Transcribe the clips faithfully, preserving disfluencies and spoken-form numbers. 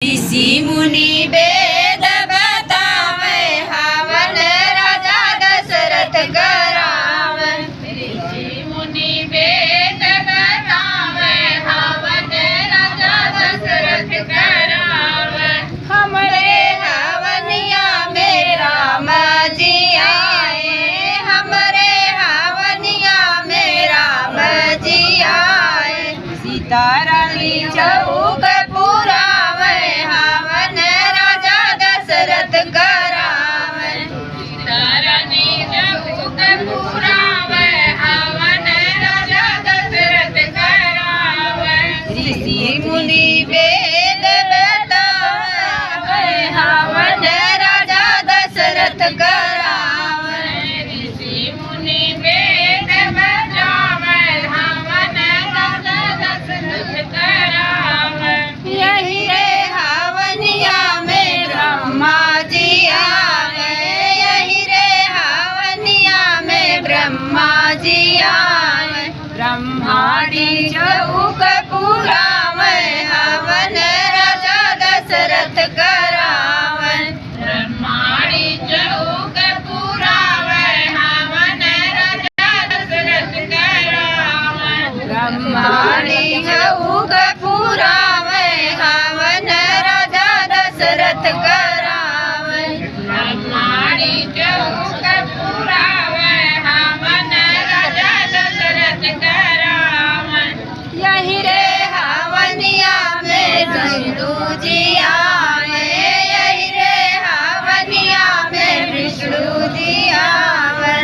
ऋषि मुनि वेद बतावै, हवन राजा दशरथ करावै। ऋषि मुनि वेद बतावै, हवन राजा दशरथ करावै। हमरे हवनिया में राम जी आए, हमरे हवनिया में राम जी आए। सीता रानी चौक पुरावै, हवन राजा दशरथ करावै। सीता रानी चौक पुरावै, हवन राजा दशरथ करावै। ऋषि मुनि वेद बतावै, हवन राजा दशरथ करावै। ऋषि मुनि वेद बतावै, हवन राजा दशरथ करावै। यही रे हवनिया में ब्रह्मा जी आए, यही रे हवनिया में ब्रह्मा जी आए। ब्रह्माणी चौक पुरावै, हवन राजा दशरथ करावै। ब्रह्माणी चौक पुरावै, हवन राजा दशरथ करावै। ब्रह्माणी चौक पुरावै, हवन राजा दशरथ करावै। ब्रह्माणी चौक पुरावै, हवन राजा दशरथ करावै। यही रे हवनिया में विष्णु जी आए, यही रे हवनिया में विष्णु जी आए।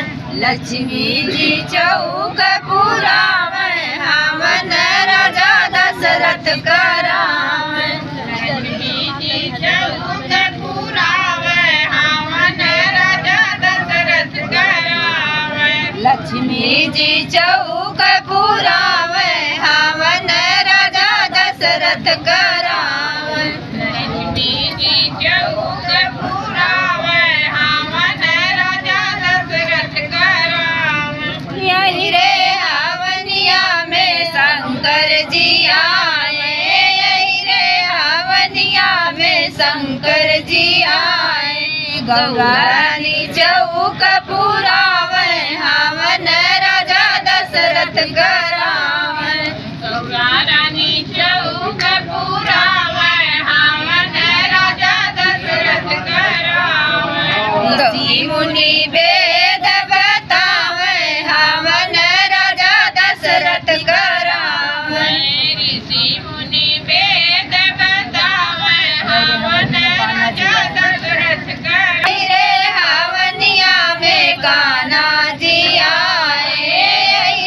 लक्ष्मी जी चौक पुरावै, हवन राजा दशरथ करावै। लक्ष्मी जी चौक पुरावै, हवन राजा दशरथ करावै। लक्ष्मी जी चौक पुरावै, हवन राजा दशरथ करावै। लक्ष्मी जी चौक पुरावै, हवन राजा दशरथ करावै। यही रे हवनिया में शंकर जी आए, यही रे हवनिया में शंकर जी आए। गौरा रानी चौक पुरावै, हवन राजा दशरथ करावै। गौरा रानी चौक पुरावै, हवन राजा दशरथ करावै। ऋषि मुनि वेद बतावै, हवन राजा दशरथ करावै। ऋषि मुनि वेद बतावै, हवन राजा दशरथ करावै। रे हवनिया में कान्हा जी आए,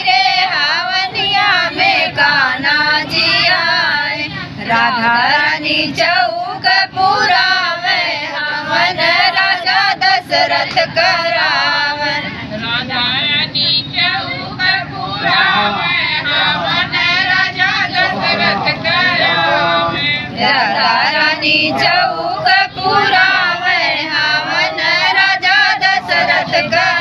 रे हवनिया में कान्हा जी आए। राधा रानी चौक पुरावै, हवन राजा दशरथ करावै। राधा रानी चौक पुरावै, हवन राजा दशरथ करावै। राधा रानी चौक पुरावै, हवन राजा दशरथ करावै।